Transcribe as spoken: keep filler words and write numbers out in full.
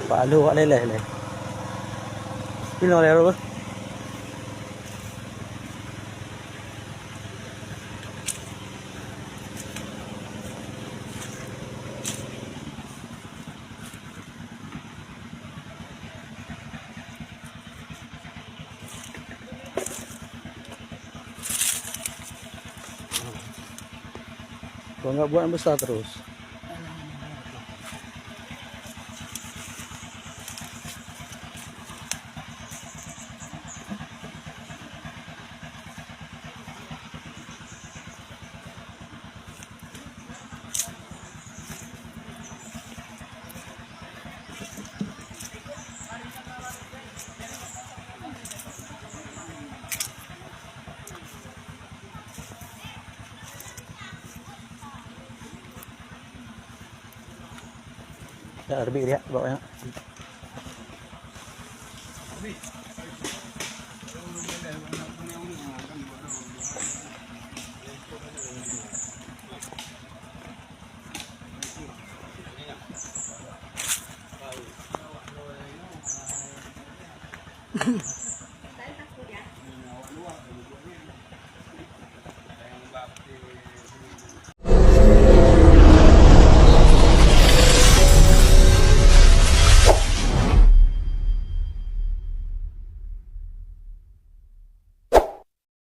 Pak Alu awak leleh lé. Pinoe lé roh. Kau nggak buat yang besar terus. Ya, lebih dia bawa ya.